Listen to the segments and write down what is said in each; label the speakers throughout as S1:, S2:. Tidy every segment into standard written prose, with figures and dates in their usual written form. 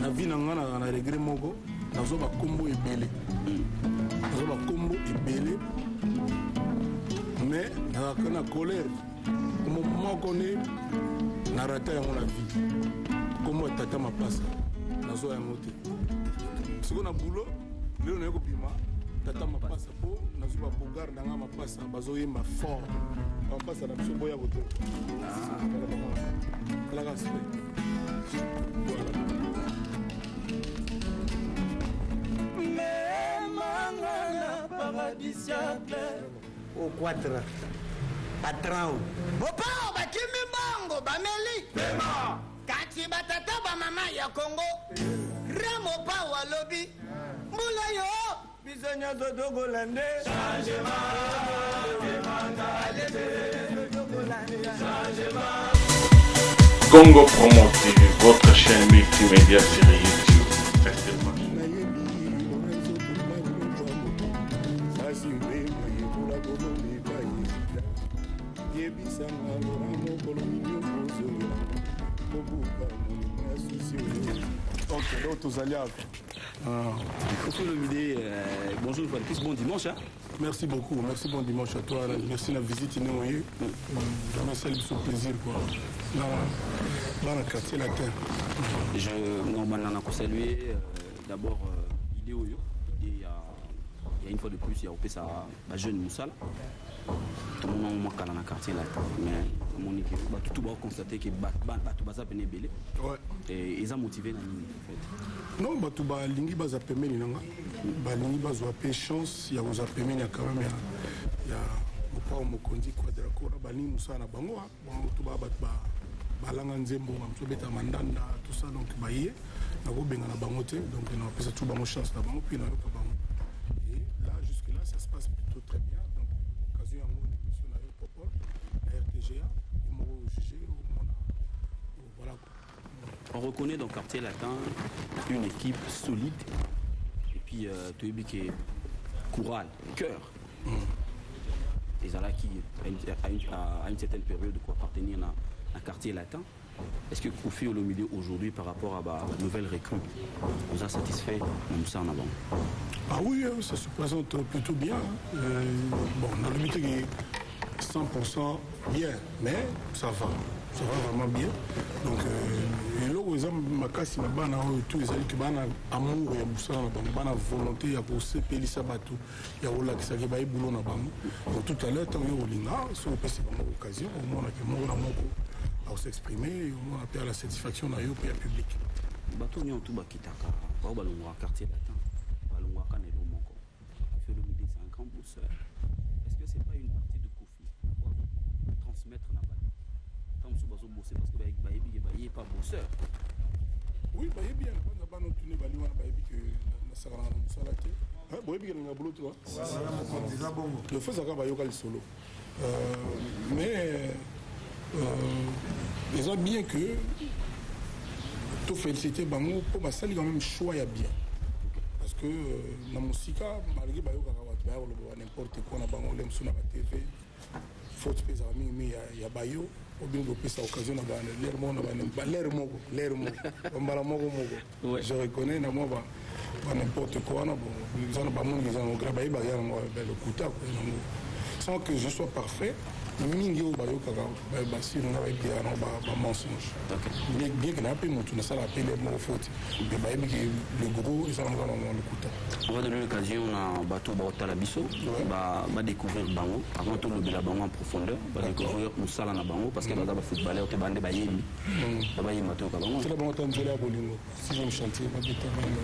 S1: Na vie na nga nazala na regret moko, nazwa ba kombo ebele. Nazwa ba kombo ebele mais nazalaka na colère. Kombo moko nde na rata yango na vie. Kombo ya tata mapasa nazwa yango te. Sikoyo na boulot lelo naye kobima tata mapasa po nazwi ba bogar na nga mapasa bazoyemba fort. Mapasa na biso boya koto. Talaka aspect. Voilà.
S2: Memanga na paradis ya clair.
S3: O quatra patrão.
S4: Mopao bakimi mbongo bameli kati batata bamama ya Congo re Mopao alobi mbula yo
S2: biso nyonso tokolande.
S5: Congo Promo TV, votre chaîne multimédia sur YouTube. Restez branchés.
S1: Nayebi Lorenzo Tumba moto kasi mpe mayekola kolomeka ye yebisanga lora mokolo nini okozongela kobuka molimo ya susi oyo. Ok, donc tozali awa.
S6: Koffi Olomide, bonjour une fois de plus, bon dimanche. Hein?
S1: Merci beaucoup, merci, bon dimanche à toi. Merci la visite Néoye. Vraiment, ça lui fait plaisir quoi. Dans le quartier latin.
S6: Je normalement on a salué d'abord idée oyo, idée il y a une fois de plus il y a opé sa ba jeune Moussala. Tout le monde a dans le quartier latin, mais mon équipe bah tout va constater que ba ba ba tout baza pene belé. Et ils ont motivé na nini en fait.
S1: Non, ba tout ba lingi baza pembeni nanga. Ba lingi bazwa pe chance ya kozwa pembeni ya quand même ya Mopao Mokonzi Quadra Kora, ba lingi mosala na bango, hein. Bon, tout ba bato ba balanga nzembo, ba mosusu beta mandanda, tout ça, donc ba ye nakobenga na bango te, donc na pesa tout bango chance na bango puis nayoka bango. Et là jusque là ça se passe plutôt très bien, donc occasion yango na émission na yo Popol na RTGA moko jugé omona, voilà quoi.
S6: On reconnaît dans Quartier Latin une équipe solide et puis toyebi ke chorale, chœur. Ezalaki à une certaine période quoi appartenir à Quartier Latin. Est-ce que Koffi Olomide aujourd'hui par rapport à la nouvelle recrue vous a satisfait comme ça en avant?
S1: Ah oui, hein, ça se présente plutôt bien. Hein. Bon, dans le but est 100% bien, mais ça va. Ça va vraiment bien. Donc, eloko eza makasi na bana oyo tout ezali ke bana amour ya mosala na bango, bana volonté ya kosepelisa bato, ya kolakisaka baye boulot na bango. Donc tout à l'heure ntango yo kolinga soki opesi bango occasion, omonake moko na moko akosexprimer, omona mpe à la satisfaction na yo mpe ya public.
S6: Bato nyonso bakitaka bao balongwaka Quartier Latin, balongwaka na elo moko. Koffi Olomide, c'est un grand bosseur. Est-ce que c'est pas une partie de Koffi pour transmettre na bato ntango mosusu bazobosser parce que bayebi ke baye pas bosseur?
S1: Oui, bayebi ya kwanza bana otune bali wana bayebi ke nasakanaka na mosala te. Boyebi ke nanga boulot te. Le fait ezalaka bayoka lisolo, mais eza bien que tofélicité bango mpo basali quand même choix ya bien, parce que na mosika malgré bayokaka bato baya koloba n'importe quoi na bango, le mosusu na ba TV, faute mpe ezalaka mingimingi ya bayo po bino bopesa occasion na balere moko na balere moko lere moko bambala moko moko. Je reconnais na mwa ba n'importe quoi wana. Bon, eza na bamoniki, eza nango grave, bayebaka ya nango lokuta nango sans que je sois parfait. Mingi oyo bayokaka basire nga bayebi ya nango bamensonge, bien que naa mpe motu nasalaka mpe lere moko faute, mais bayebi ke le gros eza nango nango lokuta.
S6: On va donner l'occasion na bato baotala biso badécouvrir bango avant tolobela bango en profondeur, badécouvrir mosala na bango parce que baza bafootballeur te, bande bayembi bayemba, toyoka bango.
S1: Tala bango ta nzela ya bolingo, sixième chantier, babeta bango.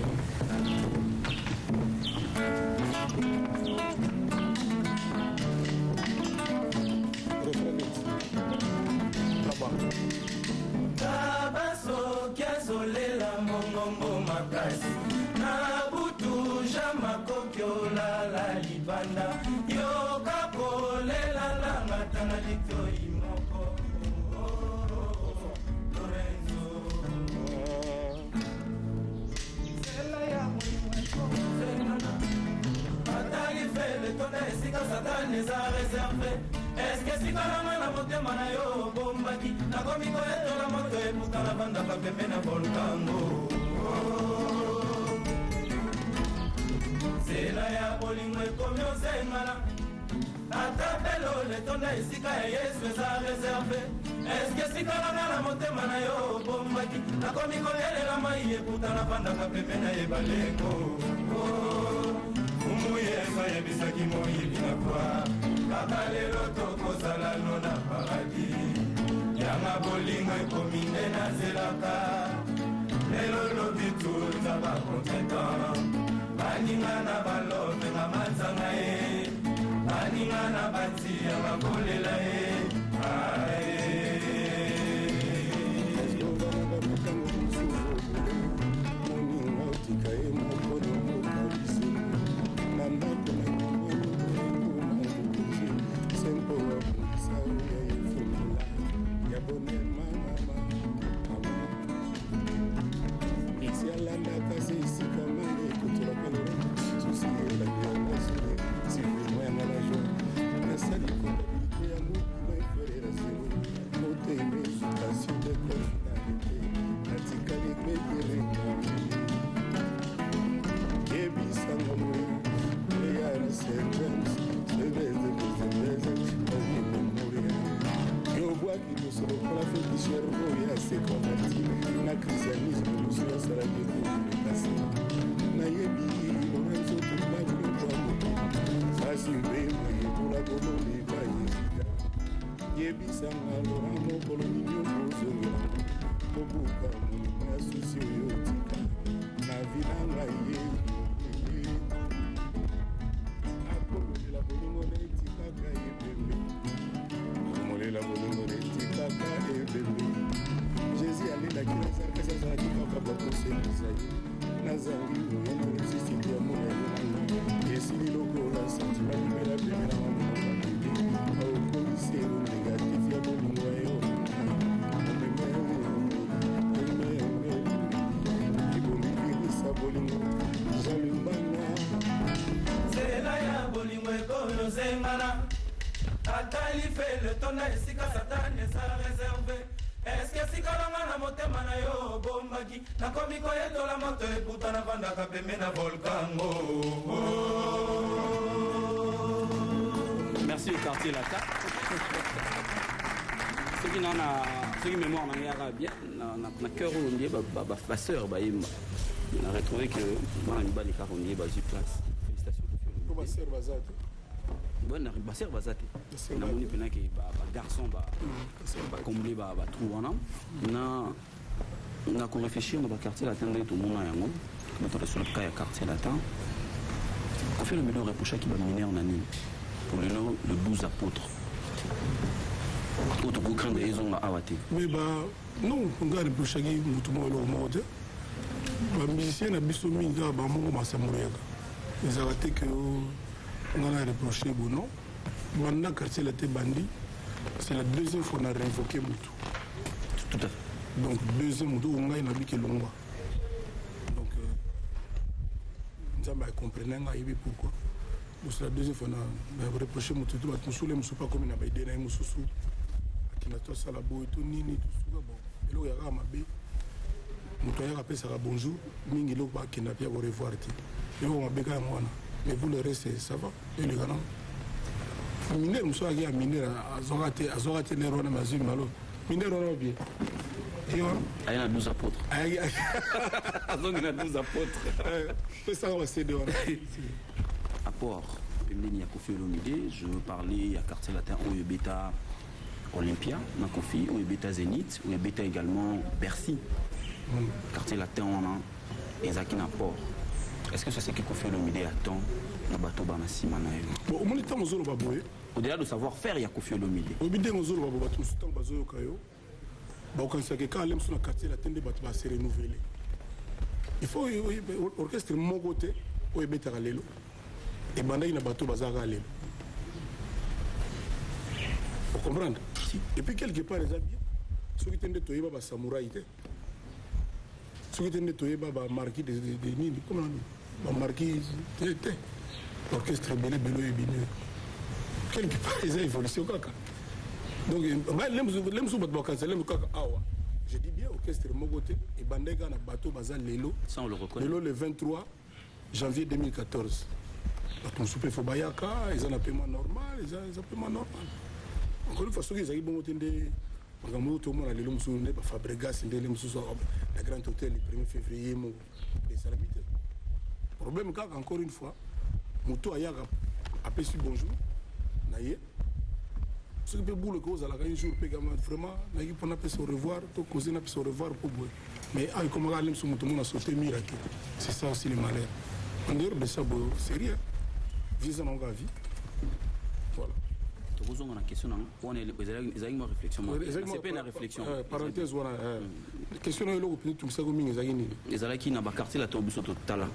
S1: Refrain là-bas.
S2: Taba soki azolela mongongo makasi na butu, jamakoki olala libanda, yoka kolela nanga tanga litoi moko. Lorenzo, nzela ya molimo atali fele tona esika Satani eza réservé. Eske esika nanga na motema na yo obombaki, nakomi koyetola moto ebuka, navandaka pembe na volkango. ya bolingo ekomi ozengana. Ata mpe lola etonda esika ya Yesu eza reserve. Eske esika nanga na motema na yo obombaki? Nakomi koyelela mai ekuta nafandaka pembe na ebaleko. Fumu Yesu ayebisaki moyibi na kwa kaka lelo tokozala no na paradis. Yanga bolingo ekomi nde nazelaka lelo lobi tuta bacontretemps baninga na balobenga manzanga ye baninga na batia bakolela ye.
S1: Moninga otika ye mokolo mokalisi na ndako na sempo wabongisa oyo efungola ya bonheur mama mama esi alandaka se esika mai ekotola mpe susi elandi yango sole sivemo yanga na joie nasali comptabilité ya mobima eferera zero motema ezutation de finalité natikali kwekerenga yebisanga moyo eyana St James sebezebezebeze azimemoria yobwaki nyonso lokola féticheur oyo ase converti na christianisme mosu asalaki ekokasi nayebi Lorenzo tumabiloko ya mokili kasi mbembo yebola kololeba yesika yebisanga Lora mokolo nini okozongela kobuka molimo ya susi oyo otika na vi na ngai ye akomolela bolingo na etikaka ebembe akomolela bolingo na etikaka ebembe. Jésus alelaki Lazare kasi azalaki kaka bakoselisa ye. Nazangi oyo na resisite ya molelo nanga esili lokola santima libela pene na mamoko babebe aokomisero négatif ya bolingo ya yo ebombi virisa bolingo jalumbanga.
S2: Nzela ya bolingo ekomi ozengana ata lifelo etonda esika satani eza reserve. Eske esika nanga na motema na yo obombaki? Nakomi koyetola moto ekuta navandaka pembe na volkango.
S6: Merci au Quartier Latin. Soki na soki mémoire na ngai yaka bien na cœur oyo ndie basœur bayemba, na retrouvé que bana mibali kaka ondie bazwi place. Félicitations.
S1: Po basœur baza te.
S6: Bon, basœur baza te. Namoni mpena ke bagarçon bacomble batrou wana na koréfléchir na baquartier latin ndenge tomona yango. Bato basolaka ya Quartier latin, Koffi Olomide oreprochaki bamineur na nini pour lelo le 12 apôtres oyo tokocraindre ezonga awa te?
S1: Mais ba non, nga reprochaki motu moko eloko moko te. Bamusicien na biso mingi kaka bamoko masamboyaka ezalaka te ke nga na reproche bo. Non, banda Quartier Latin bandi, c'est la deuxième fois na révoqué motu.
S6: Tout à fait.
S1: Donc deuxième motu oyo ngai nabiki elongwa. Donc Nzambe acomprene nga, ayebi pourquoi. Donc c'est la deuxième fois na reproché motu te. Bato mosusu le mosusu mpe akomi na baide na ye mosusu akenda to asala boye to nini tosuka. Bon, eloko ya kaka mabe, moto ayaka apesaka bonjour mingi, eloko bakenda mpe ya korevoir te. Eloko mabe kaka yango wana, mais vous le reste, ça va, eleka nango. Minere mosusu ayaki ya minere azwaka te, azwaka te lere wana, mais azwi malo minere wana babie ye wana.
S6: Aye na 12 apôtres.
S1: Ayaki.
S6: Azongi na 12 apôtres.
S1: Pesaka basede wana.
S6: Apport pembeni ya Koffi Olomide, je veux parler ya Quartier Latin oyo ebeta Olympia na Koffi, oyo ebeta Zénith, oyo ebeta également Bercy. Quartier Latin wana ezalaki na apport. Est-ce que c'est ce que Koffi Olomide attend na bato bana nsima na ye?
S1: Bon, omoni, ntango ozoloba boye,
S6: au-delà de savoir faire ya Koffi Olomide,
S1: oyebi ndenge ozoloba bo, bato mosusu ntango bazoyoka yo bakokanisaka kaka le mosusu na Quartier Latin nde bato base renouveler. Il faut orchestre moko te oyo ebetaka lelo ebandaki na bato baza kaka lelo, ocomprendre? Et puis quelque part eza bien. Soki te nde toyeba basamouraï te, soki te nde toyeba bamarquis de nini, comme nani, bamarquis te te. Orchestre ebele ebele oyo ebimi, quelque part eza évolution kaka. Donc ngai le mosusu bato bakanisa lemo kaka awa. Je dis bien, orchestre moko te ebandaki kaka na bato baza lelo.
S6: Ça, on le reconnaît.
S1: Lelo le 23 janvier 2014. Bato mosusu mpe fo bayaka, eza na pema normal, eza pema normal. Encore une fois, soki ezalaki bongo te, nde makambo oyo tomona lelo mosusu, nde baFabregas, ndele mosusu na Grand Hôtel le 1er février moko esalami te. Problème kaka, encore une fois, moto ayaka, apesi bonjour na ye. Soki mpe bulo eke ozalaka un jour mpe kama vraiment nayaki mpona apesa au revoir to cause, napesa au revoir mpo boye. Mais awa ekomaka ale mosu moto mona saute mur ake. C'est ça aussi le malheur. En dehors de ça, boye, c'est rien, vie eza nango kaka vie, voilà.
S6: Tokozonga na question nango wana, ezalaki mwa réflexion moko. Nasepeli na réflexion.
S1: Parenthèse wana, question na eloko mpenza etungisako mingi ezalaki nini?
S6: Ezalaki na baquartier latin. Biso totala,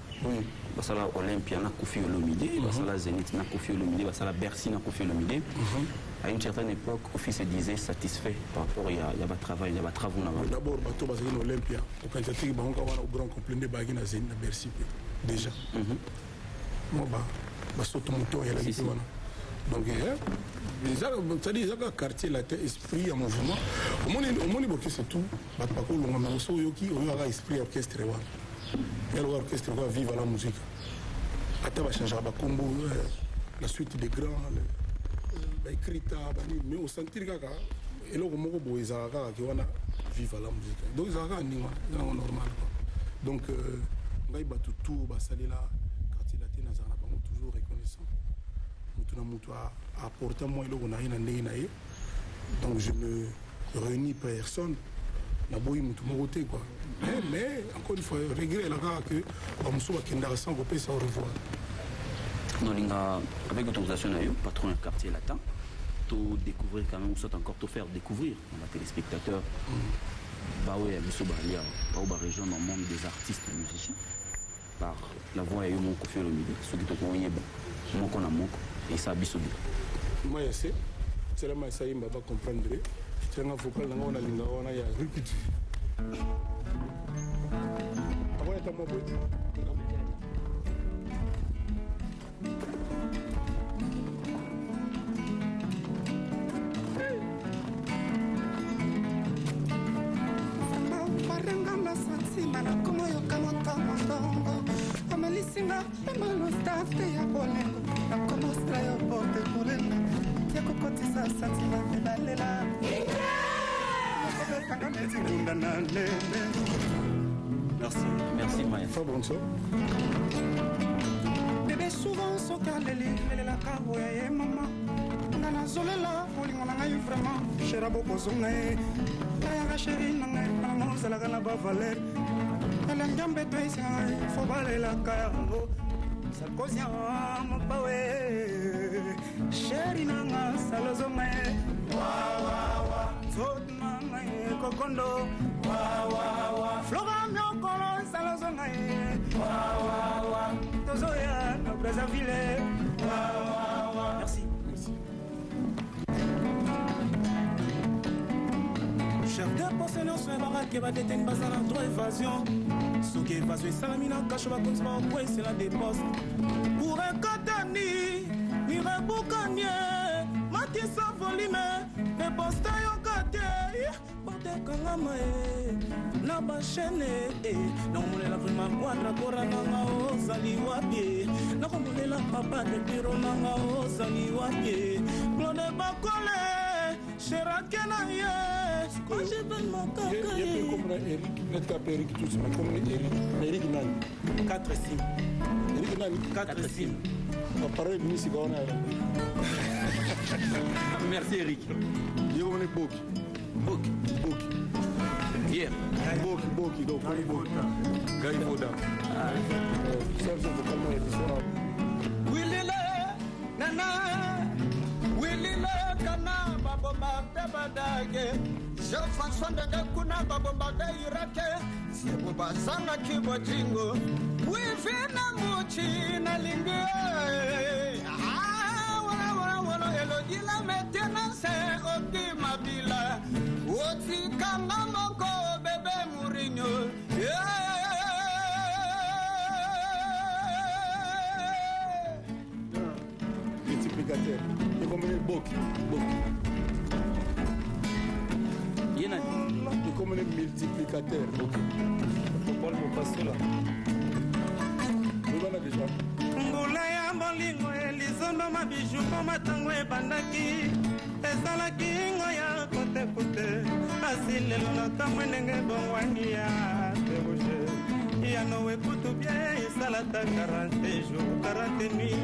S6: basala Olympia na Koffi Olomide, basala Zénith na Koffi Olomide, basala Bercy na Koffi Olomide. À une certaine époque, Koffi se disait satisfait par rapport ya batravail, ya batravaux na bango.
S1: D'abord, bato bazalaki na Olympia, okanisa tiki bango kaka wana au grand complet, nde bayaki na Zénith, na Bercy mpe déjà mwa basoto moto oyalaki mpe wana. Donc c'est-à-dire eza kaka quartier latin, esprit ya mouvement. Omoni baorchestre tout, bato bakolonga, mais so oyoki, oyokaka esprit ya orchestre wana, yaloka orchestre oyo Viva la Musique. Ata bachangeaka bakombo, la suite des grands, baecrita banini, mais osentir kaka eloko moko boye ezalaka kaka ke wana Viva la Musique. Donc ezalaka kaka ndenge wana, eza nango normal quoi. Donc ngai, bato tout basalela quartier latin, nazala na bango toujours reconnaissant. Motu na motu aapporta mwa eloko na ye na ndenge na ye. Donc je ne réunis personne, naboyi motu moko te quoi. Mais encore une fois, regret ela kaka ke bamosusu bakendaka sans kopesa au revoir.
S6: Nolinga, avec autorisation na yo, patron ya quartier latin, to découvrir quand même, ou soit encore to faire découvrir na batéléspectateurs baoyo ya biso balia, bao barejoindre dans le monde des artistes musiciens par la voix ya yo moko Koffi Olomide. Soki tokoyeba moko na moko, esa biso bi.
S1: Mai ya se tielama esa yemba, bacomprendre. Tielanga vocal nanga wana, alingaka wana ya rupture, akoyata mwa boye te.
S7: Barenga na santima, nakomoyoka moto mondongo amelisinga pemalo stafe ya bolengo, nakomostra yo porte kolela ya kokotisa santima ebalela, nakobetanga neti ngunda na lele.
S6: Merci, merci Maya.
S1: Fa bonso.
S7: Bébé, souvent soki aleli, elelaka boya ye mama, nga nazolela bolingo na ngai vraiment. Shera bokozonga ye, ayaka chéri na ngai, nango ozalaka na bavaleur, elengi ya mbeto esinga ngai, fo balelaka yango. Sarkozy mopawe, chéri nanga, salozonga ye, nzoto na ngai kokondo, Flora Miokolo, salozonga ye, tozoya na Brazzaville. Merci.
S1: Merci.
S7: Chef de poste nyonso ebakaki badeteni baza na droit évasion. Soki évasion esalami na cachot, bakonzi bakokwesela de poste pour ekatani mirebukanie, matisa volume mpe poste yoka te, porte ekangama ye na bachaîne. Nakomolela vraiment Quadra Kora nanga, ozali wapi? Nakomolela papa de biro nanga, ozali wapi? Claude Bakole, sherake na ye.
S1: Ye mpe komona Eric, neti kaka mpe Eric Tutsi, mais komona Eric, mais Eric nani?
S7: 4 sim.
S1: Eric nani?
S7: 4 sim.
S1: Baparole ebimi sika wana.
S6: Merci Eric.
S1: Ye komona Boki.
S6: Boki.
S1: Boki.
S6: Hier.
S1: Boki, Boki, donc komi Boki Gaivoda, serge vocal ya biso awa.
S4: Wilile nana, wilile kana, babombarde badage, Jean-François ndenge kuna babombarde Irake, sebo bazangaki bojingo, wivina muchi nalingi. Wala elodi la maintenance, okima bila otikanga moko, bébé Mourinho, yeah.
S1: Multiplicateur, ye komona Boki, Boki.
S6: Ye nani?
S1: Ye komona multiplicateur.
S6: Ok.
S1: Paul Mopasula, oyebana déjà.
S7: Mbula ya bolingo. Nelson Bama bijou mama ntango ebandaki ezalaki ngo ya kotekote kasi lelo nakamwe ndenge bongwani ya perouge ya nowe kutu bie esalata 40 jour 40 nuit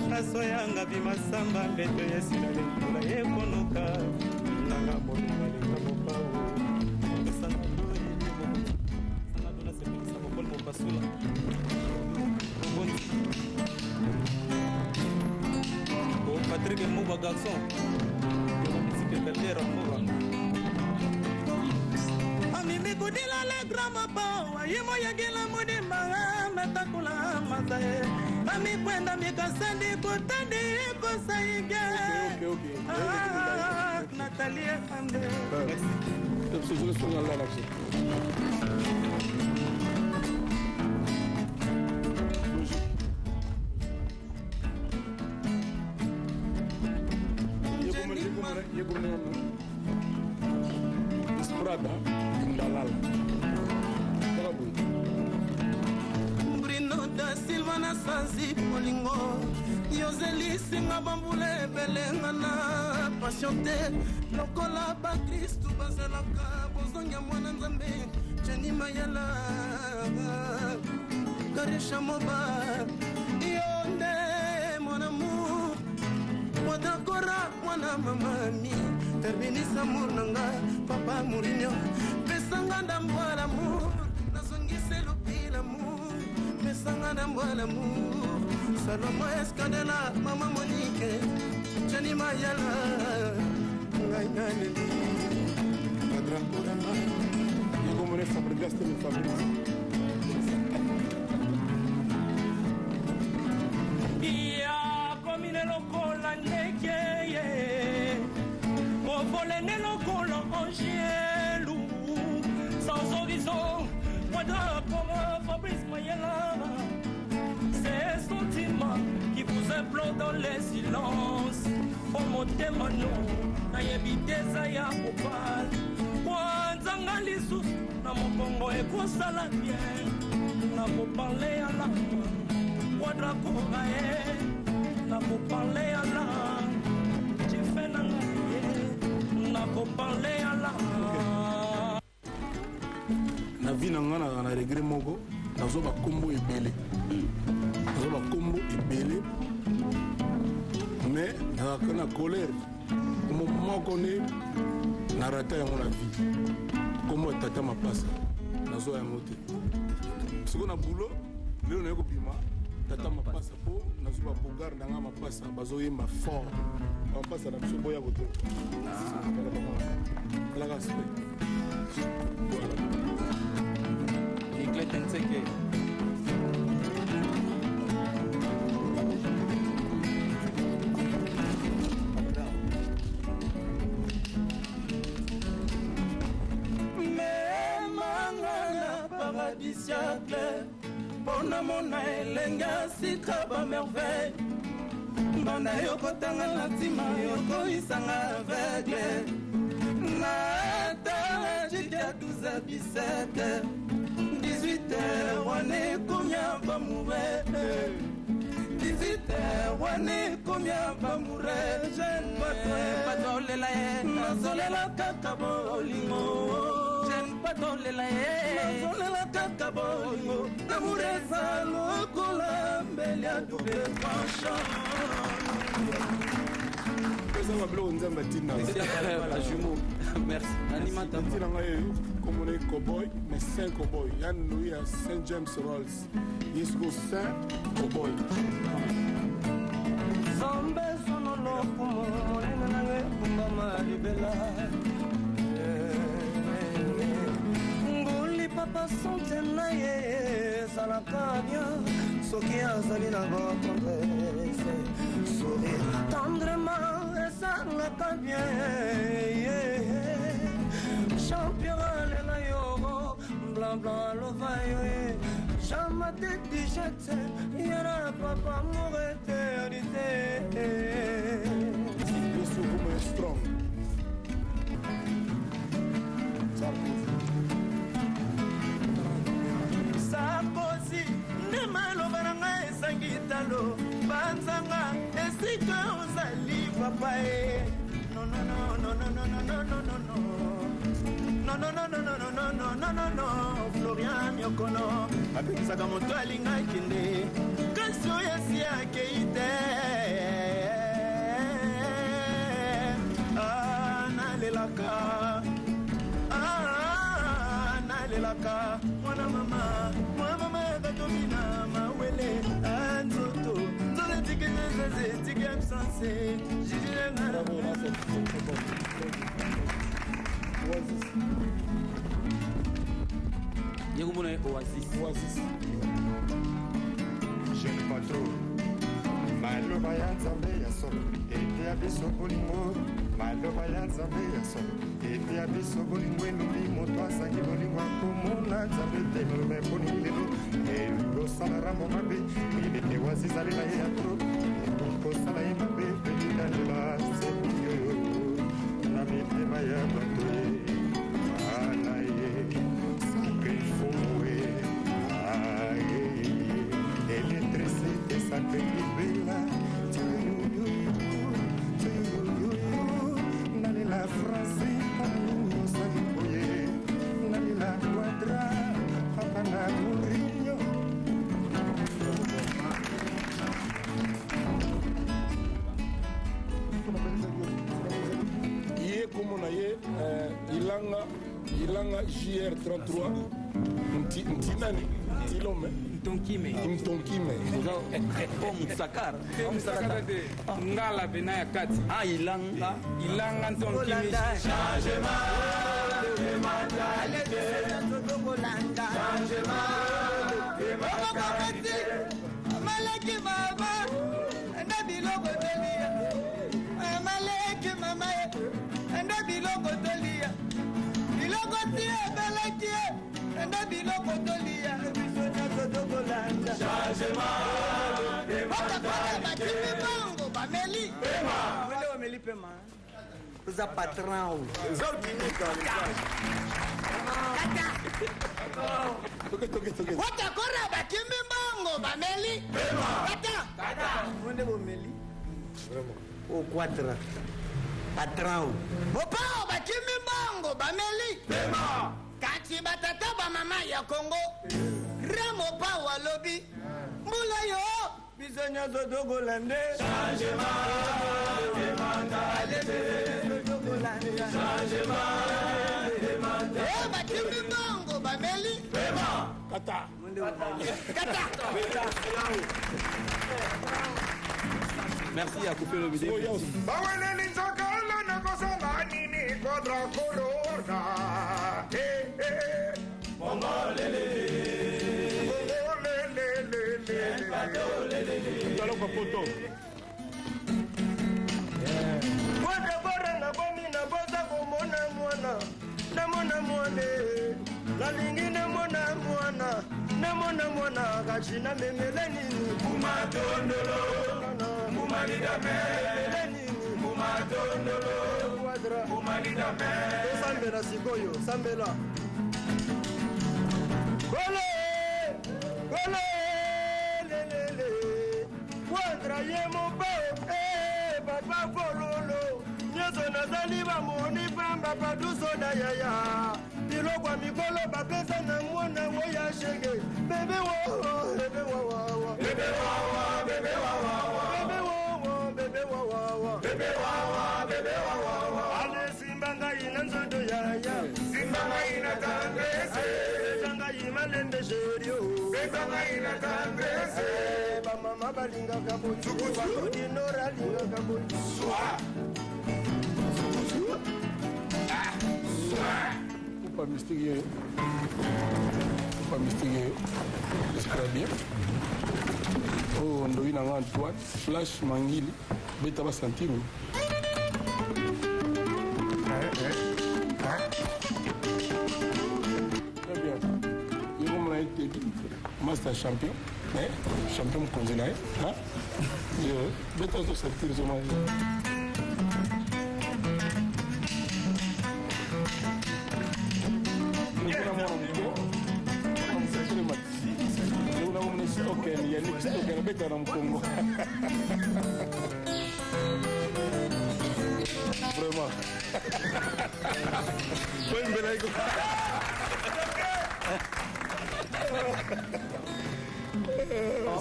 S7: nasoyanga bimasamba mbeto yesila lekula yekonoka nanga mobimba linga mopao pesanga do elimo sanga do nasepelisa mokoli mopasula Oh, Patrick Mouba garçon secrétaire Mouba amimi kudila le grand mapa ayimo yagila mudimba metakula mazaye amikwenda mikasandi kutandi kosaige Ah, Nathalie Amde.
S1: Esprada Ndalala. Tala boye.
S7: Bruno da Silva na sanzi bolingo yozelisinga bambula ebelenga na passion te lokola bakristu bazalaka bozongi ya mwana nzambe jeni mayala karisha moba yo nde mon amour wadakora mwana mamami terminisa amour nanga papa mourinho pesanga ndambo ya l'amour nazongisa elobi l'amour pesanga ndambo ya l'amour salomo escadela mama monike jeni mayala ngai naleli badraporama
S1: Ye komona Fabregas te mais Fabrice.
S8: Ya komine lokola ndeke ye kovolene lokola angelu sans horizon quadra comme Fabrice Mayela. Ces sentiments qui vous implorent dans le silence. Po motema no nayebi te eza ya kopala kwanzanga lisusu na mokongo ekosala bien. Nakoparle ya lama quadra kora ye nakoparle ya la tife na ngai ye nakoparle ya la
S1: Na vie na nga nazala na regret moko nazwa bakombo ebele. Nazwa bakombo ebele. Mais nazalaka na colère. Kombo moko nde narata yango na vie. Kombo ya tata mapasa nazwa yango te. Sikoyo na boulot lelo naye kobima tata mapasa mpo nazwa babogar na nga mapasa bazoyemba fort. Mapasa na biso boya koto. Alaka respect. Voilà.
S2: Eclete Nseke.
S7: Memanga na paradisiacle mpo namona elenge ya sika bamerveille mbanda yokotanga na ntima yokoyisanga aveugle. Natala jiki ya 12 17 18 wana ekomi ya bamure 18 wana ekomi ya bamure jeune
S8: Pato olela ye.
S7: Nazolela kaka bolingo
S8: jeune pato olela ye.
S7: Nazolela kaka bolingo. Amour eza lokola mbeli ya double tranchant.
S1: Eza babiloko nzambe atindaka.
S6: Jumeau. Merci. Animateur.
S1: Ntina ngai komona ye cowboy mais saint cowboy. Yan louis ya Saint James Rolls. Ye siko saint cowboy.
S7: Nzambe sono lokumu monene nanga ekumbama libela nguli papa sante na ye ezalaka bien soki azali na batendresse sourire tendrement esalaka bien. Champion alela yo blanc alova yo ye jamate dijete yara papa amour éternité.
S1: Ye siko komona strong.
S7: Sarkozy nde maloba na ngai ezangi talo.
S2: Banzanga esika ozali papa e. Non, Florian Miokono apekisaka moto alinga akende, kasi oyo esi akei te. Ah, nalelaka, ah, nalelaka mwana mama, mwana mama yakatomina mawele. Ah, nzoto nzoto etiki, etiki absence.
S1: Bravo, là, c'est bon. Oasis.
S6: Ye komona ye Oasis.
S1: Oasis.
S9: Jeune patron, maloba ya Nzambe ya solo eteya biso bolingo. Maloba ya Nzambe ya solo eteya biso bolingo. Elobi moto azangi bolingo akomona Nzambe te. Maloba eponi lelo elosala rambo mabe, oyebete wazizali na ye ya tro ekosala ye mabe. Pelilandela sepi oyo na mitema ya bato ye ana ye sacré fumu ye aye électricité sacré libela nalela français panini osali boye nalela quadra papa na Mourinho.
S1: Ye komona ye Ilanga, Ilanga JR33 nti nti nani ntilome.
S10: Ntonkime.
S1: Ntonkime.
S6: O Musakar.
S10: Musakar te, ngala pena ya kati.
S6: Ah, Ilanga.
S10: Ilanga Ntonkime.
S4: Okokokoti maleki mama nde biloko tolia, maleki mama ye nde biloko tolia, biloko ti ebeleki ye nde biloko tolia, biso nyonso tokolanda. Otakota bakimi bango bameli.
S3: Wele wameli pema. Oza patron.
S4: Otakora bakimi bango bameli. Kata.
S3: Wende bomeli. O quatre. Patron.
S4: Bopao bakimi bango bameli. Kati batata bamama ya Kongo, Ramo Pao alobi mbula yo
S2: biso nyonso tokolande.
S4: E bakimi bango bameli.
S1: Kata.
S4: Kata.
S6: Merci à Kofi Olomide.
S9: Baweleli nzokolo nakosala nini kontra corona.
S1: Taloko poto.
S2: Mwana bora nabomi naboza komona mwana, namona mwana e. Nalingi namona mwana, namona mwana kasi namemele nini. Namemele nini. Quadra. Tosambela sikoyo, sambela. Kole kole lelele Quadra ye mobao eh, papa fololo nyonso nazali bamoni pamba paduso na yaya biloko ya mikolo bapesa na mwana wo ya shege bebe wo bebe wawawa bebe wawa bebe wawawa bebe wowo bebe wawawa bebe wawa bebe wawawa ale simba ngai na nzoto yaya
S9: Simba ngai na tendresse.
S2: beta ngai malembe sherio
S9: Beta ngai na tendresse.
S2: Bamama balingaka boye, dinora alingaka boye.
S1: Kupa mystique ye. Kupa mystique ye. Espère bien. Oh, ndoyi na nga Antoine, Flash Mangili, beta ba sentir. Très bien. Ye komona ye Tebi, master champion. Eh, champion mokonzi na ye. Hein? Ye, beta to sentir zoma ye. Lokola mwana moke, mwana moke telema. Lokola komona Stoken, Yannick Stoken. Abetaka na mokongo. Vraiment. Oyembela ye.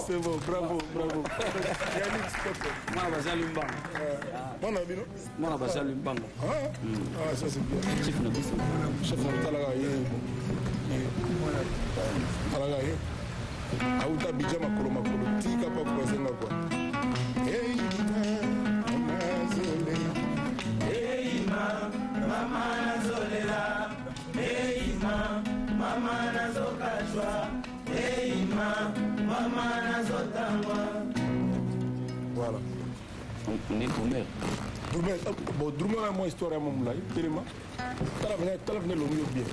S1: C'est bon, bravo, bravo. Yannick Stop.
S6: Mwana bazali mbanga.
S1: Mwana bino?
S6: Mwana bazali mbanga.
S1: Ah, ah, ça c'est bien.
S6: Chef na biso.
S1: Chef na talaka ye. Talaka ye. Auta Abidjan makolo makolo tika pa croiser nga quoi. Hey, mama zolela.
S2: Hey, ma, mama nazolela. Hey, ma, mama nazokajwa. Hey, ma, mama nazotangwa.
S1: Voilà.
S6: On est drummer.
S1: Drummer, bon, drummer na moi histoire ya molai telema. Tala vena, tala vena elongi yo bien.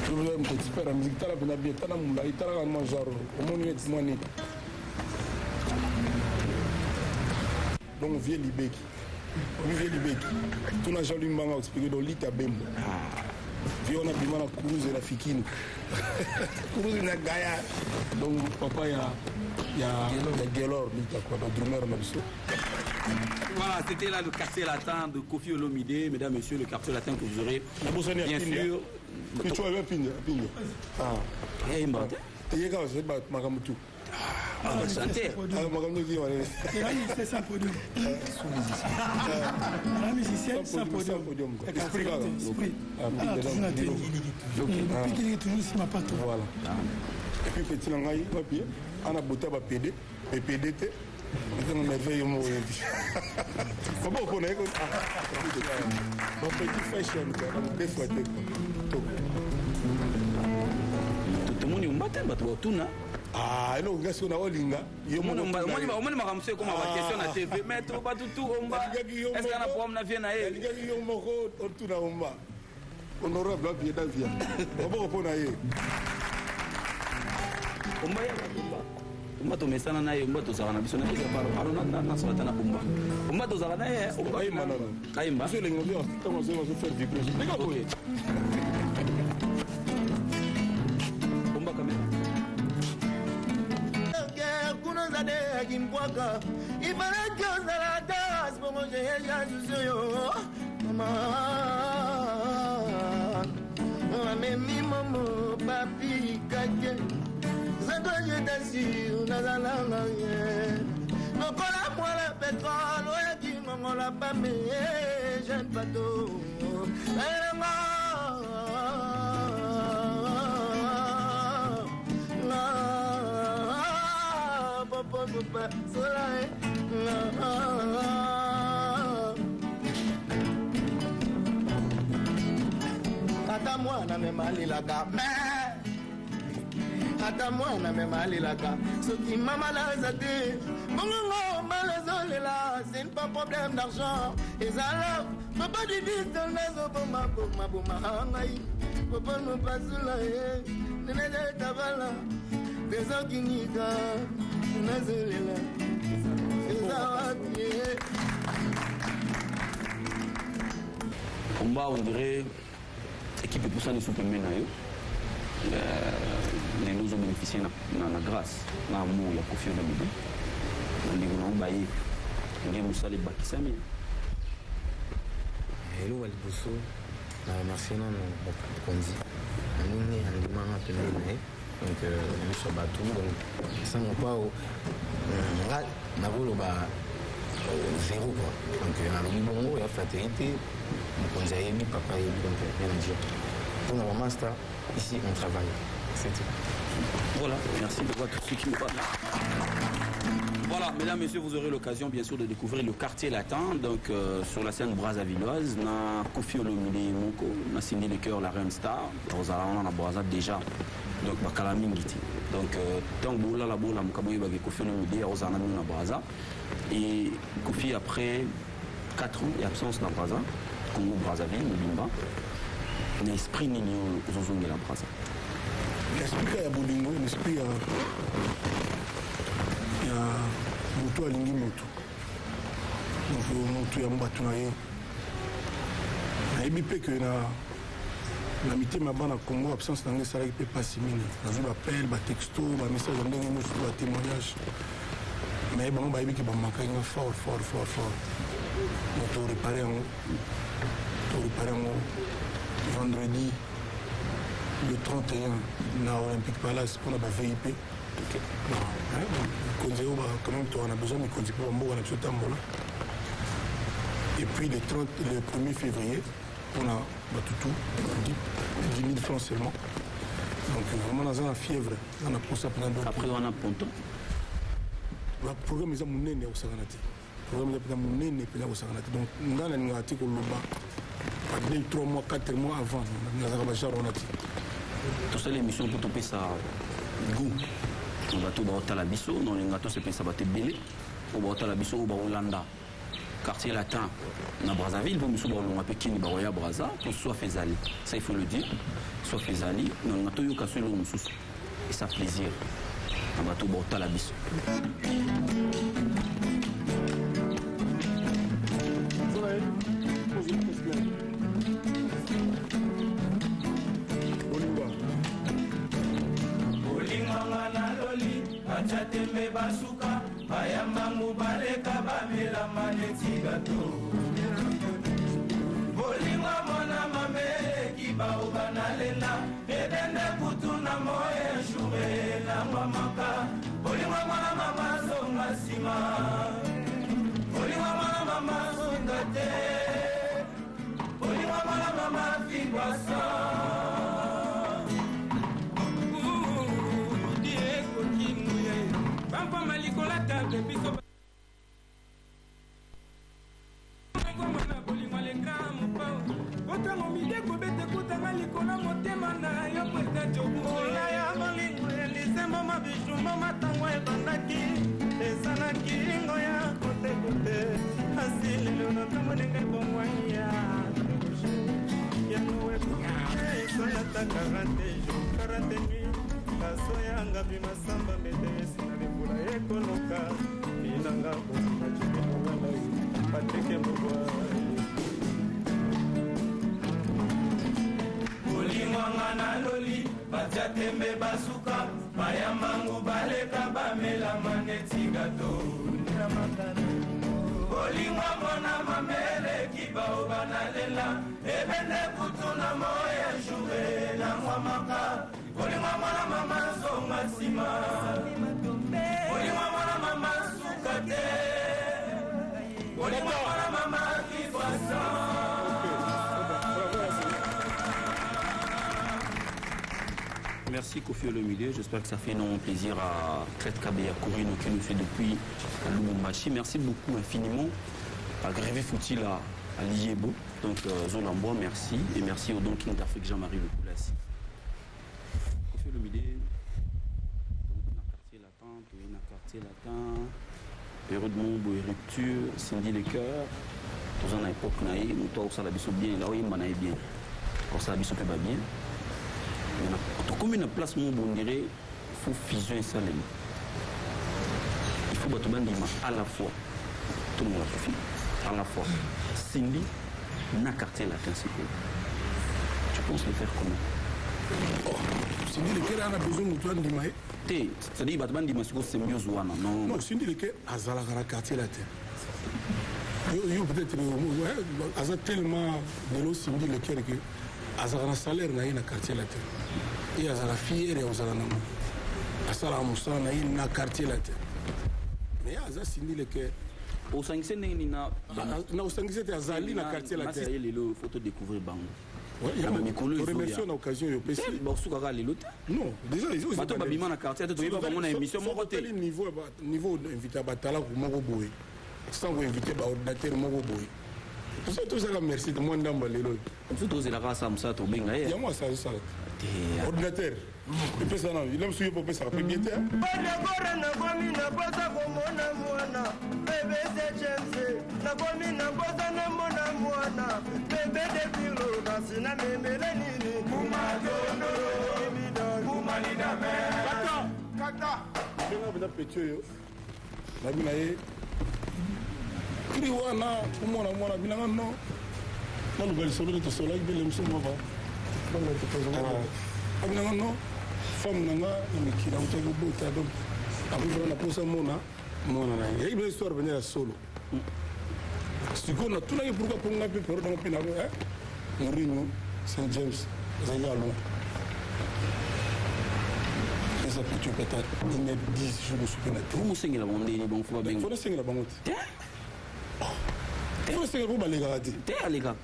S1: Drummer moto expert ya musique, tala vena bien, tala molai, tala kaka mwa genre omoni neti mwa nini. Donc vieux Libeki. Obi vieux Libeki. Tuna Jean-Louis Mbanga expliqué donc Lita Bembo. Vieux on a bima na Kuruze na Fikini. Kuruze na Gaya. Donc papa ya ya ya Gelor Lita quoi, donc drummer na biso.
S6: Voilà, c'était là le quartier latin de Koffi Olomide, mesdames, messieurs, le quartier latin que vous aurez bien sûr.
S1: Tu vois bien Pinda, Pinda. Ah.
S6: Ayemba.
S1: Yeka c'est ba makambo tout.
S6: Ah, chanter.
S1: Ah, makambo tout wana.
S11: C'est un musicien sans podium. Un musicien sans podium.
S1: Esprit kaka.
S11: Esprit. Ah, toujours na télé. Pikili toujours sur ma patte.
S1: Voilà. Et puis petit na ngai wapi ana bota ba PD, PPD te. Ezanga merveille moko oyebi. Papa opona ye ko. Bon petit fashion quoi, deux fois te quoi.
S6: Tomoni omba te bato batuna.
S1: Ah, eloko nga soki na olinga yo moko
S6: Omoni makambo mosusu ekoma baquestion na TV, mais to bato tu omba est ce que ana problème na vie na ye?
S1: Nalingaki yo moko otuna omba. Honorable apie davia. Maboko mpo na ye.
S6: Omba ye omba. Omba tomesana na ye, omba tozalaka na biso na biso paro paro na nasoka ata na omba. Omba tozalaka na ye. Omba
S1: ayemba nano.
S6: Ayemba.
S1: Biso elengi mabe ntango azoyemba azo faire vibrer. Ndenge boye.
S6: Omba kamera.
S4: Kuna ozade kimpwaka ifalaki ozala ata bongo jeya susi oyo mama amemi momo papi kake zako je t'assure nazalanga ye lokola mwana petrole oyaki ngongola pame jeune bato elanga ata mwana mema alelaka me ata mwana mema alelaka soki mama naza te bongongo malazolela ce n'est pas problème d'argent ezala papa didiste nazoboma boma boma ngai papa nopasula ye neneetabala dezokinika nazolela eza wapi ye.
S6: Omba, on dirait équipe epusani su pembeni na yo lelo ozobénéficie na grâce na amour ya Koffi Olomide na ndeko na yo baye nde mosala ebakisami.
S12: Eloko ya liboso na remercie nano mokonzi na ndenge andimanga pembeni na ye, donc na miso ya bato. Donc sans mopao nga nakoloba zéro quoi. Donc nalobi bongo ya flatterie te, mokonzi ayebi, papa ayebi, donc rien à dire. Mpona bamaster ici, on travaille, c'est tout.
S6: Voilà, merci de voir tous ceux qui nous parlent. Voilà, mesdames, messieurs, vous aurez l'occasion, bien sûr, de découvrir le quartier latin, donc sur la scène brazzavilloise, na Koffi Olomide moko, na Cindy Le Cœur, la Reine Star, Rosala, on a Brazza déjà, donc bakala mingi ti. Donc tant que bola la bola, mokabo yebaki Koffi Olomide, Rosala na Brazza, et Koffi après 4 ans et absence na Brazza, Congo Brazzaville, Mobimba, na esprit nini ozozongela Brazza?
S1: L'esprit ya bolingo, l'esprit ya moto alingi moto, donc moto ya bato na ye. Nayebi mpe ke na Na mitema ya bana Congo, absence na ngai esalaki mpe mpasi mingi. Nazwi baappel, batexto, bamessage ya ndenge nyonso, batémoignage, mais bango bayebi ke bamakaki nga fort, fort, fort, fort. Donc torépare yango, torépare yango vendredi le 31 na Olympique Palace mpona ba VIP. Mikonzi oyo quand même toza na besoin mikonzi mpo bamboka na biso tambola. Et puis le 30, le 1er février mpona batutu, 10 000 francs seulement. Donc vraiment naza na fièvre, naza na posa mpena.
S6: Après wana ponton?
S1: Baprogramme eza monene ya kosakana te, programme eza mpenza monene mpenza kosakana te. Donc ngai nalingaka te koloba ba 2, 3 mois, 4 mois avant, nazalaka bagenre wana te.
S6: Tosala émission mpo topesa goût na bato baotala biso. Na olinga tosepelisa bato ebele oyo baotala biso, oyo baolanda Quartier Latin na Brazzaville, mpo misu baolonga mpe kini bakoya Braza mpo soif ezali. Ça, il faut le dire, soif ezali. Na olinga toyoka so eloko mosusu esa plaisir na bato baotala biso.
S2: Bolingwanga na loli, batya tembe, basuka bayambangu, baleka bamelama neti gato. Bolingwa mwana mameleki baoba nalela ebende kutu na moye jour elangwamaka. Bolingwa mwana mama zonga nsima, bolingwa mwana mama zonga te, bolingwa mwana mama fingwasa.
S10: Bampama likolo table, biso koma na bolingo le grand Mopao. Otango mide kobeta ekutanga likolo motema na yo président.
S7: Mola ya bolingo elisembo mabijumba matango ebandaki ezalaki ngo ya kotekote, kasi lelo natango ndenge ebongwani ya yango esolata 40 jour 40 nuit kaso yanga bimasamba mbete esina libula ekoloka binanga kosima jibinongana Patrike Mbobwa.
S2: Bolingwanga na loli, batia tembe, basuka bayambangu, baleka bamelama neti gato. Bolingwa mwana mameleki baoba nalela ebende kutu na moya jour elangwamaka. Bolingwa mwana mama zonga nsima, bolingwa mwana mama suka te, bolingwa mwana mama vivre.
S6: Merci Koffi Olomide, j'espère que ça fait énormément plaisir à Crête Kabeya Kourino qui nous fait depuis Lubumbashi. Merci beaucoup infiniment à Grévé Foutila à Liebo, donc Zolambois, merci. Et merci au Don King d'Afrique Jean-Marie Lecoulassi. Koffi Olomide, quartier latin, toyei quartier latin, période moko boye rupture, Cindy Le Cœur, toza na époque na ye, moto akosala biso bien, aoyemba na ye bien, akosala biso mpe babien. Tokomi na place moko boye, on dirait faut fusion esalema, il faut bato bandima à la fois tolongola Koffi, à la fois Cindy na quartier latin. Sikoyo tu penses le faire comment?
S1: Cindy Le Cœur ana besoin moto andima ye.
S6: Te, c'est-à-dire bato bandima sikoyo symbiose wana, non?
S1: Non, Cindy Le Cœur azalaka na quartier latin. Yo peut-être ouais, aza tellement lelo Cindy Le Cœur ke azalaka na salaire na ye na quartier latin ye, azalaka fier ya kozala nango, asalaka mosala na ye na quartier latin, mais aza Cindy Le Cœur.
S6: Osangisi ndenge nini na
S1: Na osangisi ete azali na quartier latin.
S6: Ye lelo faut todécouvrir bango na bamikolo.
S1: Remercie na occasion oyo opesi.
S6: Basukaka lelo te.
S1: Non, déjà.
S6: Bato babima na quartier te, toyeba bango na émission moko te.
S1: Niveau invité batalaku moko boye sans koinvite baordinateur moko boye, tosa tozalaka merci mwa ndambo ya lelo oyo.
S6: Mosusu tozelaka asala mosala, tobenga ye.
S1: Yango asala osala te, ordinateur epesa na ila mosusu ye mpo opesaka mpe bien te.
S3: Badekore, nakomi na posa komona mwana bebe se James, nakomi na posa namona mwana bebe depilo, kasi namemele nini?
S1: Kata benga mpenza petit oyo nabi na ye kri wana omona mwana binanga no naluka lisolo te, tosolaki mpe lemosu moko. Abi nanga non, femme na nga na mikili autaki kobota, donc akoki vraiment na posa mona mwana na ye. Eyaki histoire mpenza ya solo. Sikoyo natunaki pourquoi, mpo nga mpe période yango mpe na Mourinho Saint James ezalaki ya loin. Eza petit peut-être 1h10 jour mosusu mpe na te.
S6: Osengela bango ndeni bango fo babenga?
S1: Fo nasengela bango te, fo nasengela mpo balekaka te.
S6: Te, aleka.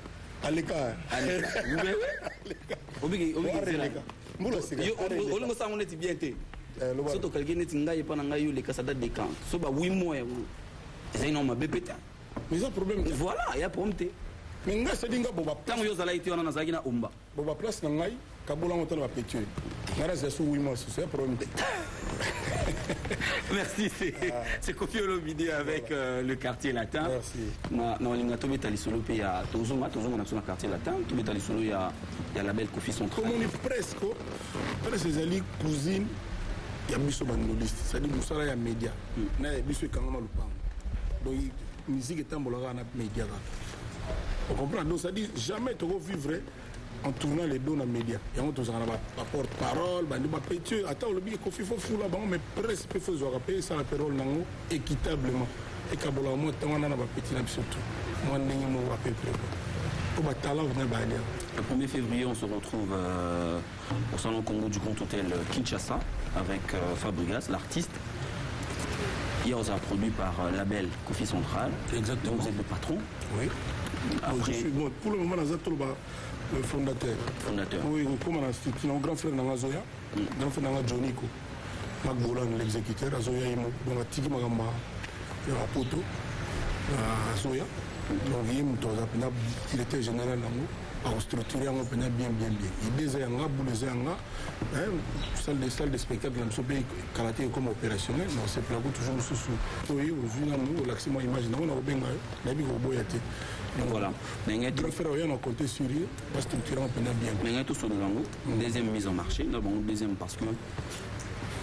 S1: Aleka. Mbula sika.
S6: Olingo sango neti bien te. So tokalike neti ngai epa na ngai, yo leka, ça date de quand? So ba 8 mois yango ezali nao mabe mpe te.
S1: Mais eza problème te.
S6: Voilà, ya problème te.
S1: Mais ngai sadi nga bo
S6: ntango yo ozalaki te wana, nazalaki na omba.
S1: Bo baplace na ngai kabolango ta na bapetio ngai nazala so 8 mois susu, ya problème te.
S6: Merci, c'est Koffi Olomide avec le Quartier Latin.
S1: Merci.
S6: Na olinga tobeta lisolo mpe ya tozonga na biso na Quartier Latin, tobeta lisolo ya label Koffi Central.
S1: Tomoni presque presque ezali cousine ya biso bandoliste, c'est-à-dire mosala ya média na ya biso ekangama lupango. Donc musique etambolaka na média kaka, ocomprendre? Donc c'est-à-dire jamais tokovivre en tournant les dos na média. Yango tozalaka na baporte parole bandi bapetio. Ata olobi Kofi fo fula bango, mais presse mpe fo ezwaka mpe esala mpe rôle nango équitablement, ekabolaka mwa ntango wana na bapeti na biso tu mwa ndenge moko apeupre po batalent na balia.
S6: Le 1er février, on se retrouve au Salon Congo du Grand Hôtel Kinshasa avec Fabregas, l'artiste. Hier, on a produit par label Koffi Central.
S1: Exactement.
S6: Donc vous êtes le patron.
S1: Oui.
S6: Après,
S1: je suis, bon, pour le moment, naza toloba le fondateur.
S6: Fondateur.
S1: Oui, comme na structure, grand frère nanga Zoya, grand frère nanga Johniko Magbolan, l'exécuteur azoya ye moko. Donc atiki makambo ya bapoto, azoya. Donc ye moto aza mpenza directeur général nango, akostructure yango mpenza bien bien bien. Idée eza yanga, bule eza yanga. Salle de spectacle na biso mpe kala te ekoma opérationnel. Na osepelako toujours mosusu oye ozwi nanu olakisi mwa image nango na kobenga yo, nayebi koboya te. Donc,
S6: Voilà. Ndenge
S1: grand frère oya na compter sur ye, bastructure yango mpenza bien.
S6: Ndenge tosolola yango, deuxième mise en marché na bango, deuxième parce que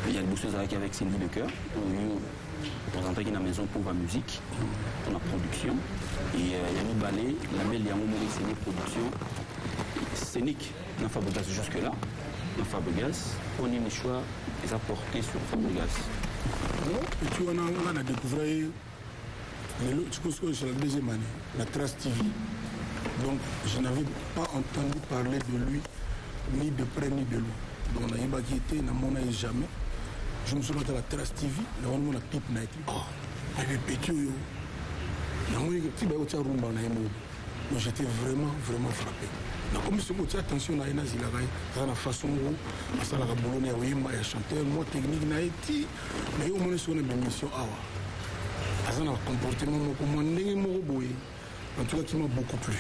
S6: il y a liboso ezalaki avec Cindy Le Cœur, oyo présentaki na maison pour la musique, pour la production, et ya mibale label yango moko eseni production scénique na Fabregas. Jusque là na Fabregas, mpo nini choix eza porté sur Fabregas?
S1: Non, et wana nga na découvrir ye lelo sikoyo, c'est la deuxième année la Trace TV. Donc je n'avais pas entendu parler de lui ni de près ni de loin. Donc nayebaki ete namona ye jamais. Je me suis à la Trace TV, namoni mona clip na ye te. Oh, nayebi petit oyo, namoni ti baye kotia rumba na ye moko. Donc j'étais vraiment vraiment frappé. Nakomi soki otia attention na ye, nazilaka ye, aza na façon moko asalaka boulot na ya koyemba ya chanteur, mwa technique na ye ti na ye. Omoni soki na bémission awa aza na comportement moko mwa ndenge moko boye, en tout cas qui m'a beaucoup plu,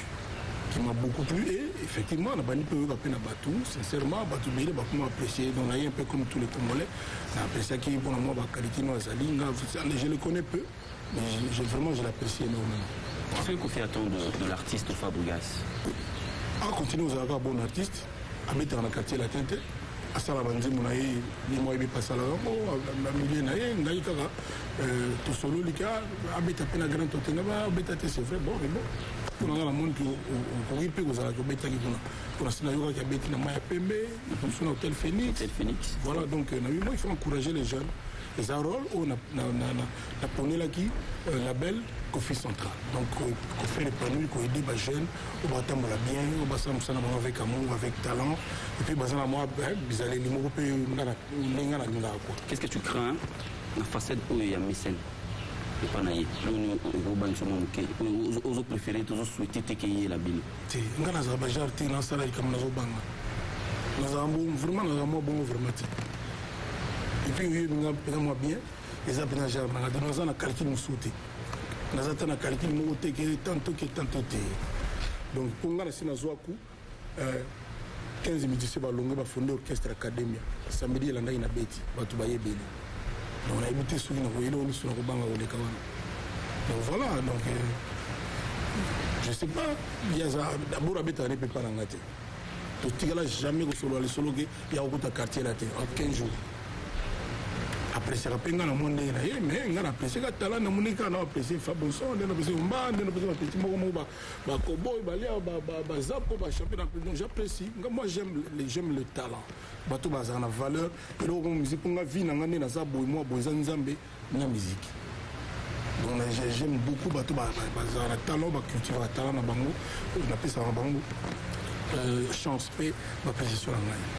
S1: qui m'a beaucoup plu. Et effectivement nabandi mpe oyoka mpe na bato, sincèrement bato ebele bakoma apprécier. Donc naye un peu comme tous les Congolais, na appréciaki mpona mwa baqualité no azali. Nga je le connais peu, mais vraiment je l'apprécie énormément.
S6: Qu'est-ce que Koffi attend de l'artiste Fabregas?
S1: Acontinue ozalaka bon artiste, abetaka na Quartier Latin te, asala banzembo na ye, ye moko ayebi asalaka yango na milieu na ye. Ngai kaka tosololi ka abeta mpe na Grand Hôtel, nga abeta te, c'est vrai. Bon, mais bon, mpona nga namoni ke okoki mpe kozalaki obetaki kuna, mpona si nayokaki abeti na mai ya pembe mosu na Hôtel Phoenix.
S6: Hôtel Phoenix.
S1: Voilà, donc nabi moi il faut encourager les jeunes. Eza rôle oyo naponelaki label Koffi Central, donc kofaire épanouir, koaider bajeune oyo batambola bien, oyo basala mosala bango avec amour, avec talent, et puis baza na mwa bizaleli moko mpe ndenge nalingaka quoi.
S6: Qu'est-ce que tu crains na facette oyo ya mécène epa na ye loni ekobangisa mwa moke, ozopréféré tozosouhaite te ke yela bino?
S1: Te, nga nazala bagenre te nasala likambo nazobanga. Nazala vraiment, nazala mwa bongo vraiment te. Et puis oyebi nga mpenza mwa bien, eza mpenza genre nanga te. Naza na calcul mosusu te, naza ta na calcul moko te ke tanto ke tanto te. Donc mpo nga na si nazwa ku 15 musicien balonge bafonde orchestre Academia, samedi elandaki na beti bato bayebeli. Donc nayebi te soki nakoyeli oyo miso nakobanga koleka wana. Donc voilà, donc je sais pas. Yaza d'abord abetaka ne mpe mpa na nga te, totikala jamais kosolola lisolo ke ya kokuta Quartier Latin en 15 jours. Appréciaka mpe ngai na mwa ndenge na ye, mais ngai na appréciaka talent na moniki kaka na apprécie Fabonson, nde na apprécie Omba, nde na apprécie bapeti moko moko, bakoboy balia, bazapo, bachampion. Donc j'apprécie nga, moi j'aime le talent, bato bazalaka na valeur eloko mo musique. Mpo nga vie na nga nde naza boye, mwa boye eza Nzambe na musique. Donc j'aime beaucoup bato bazala na talent, bacultivaka talent na bango, napesaka bango chance mpe baappréciation na ngai.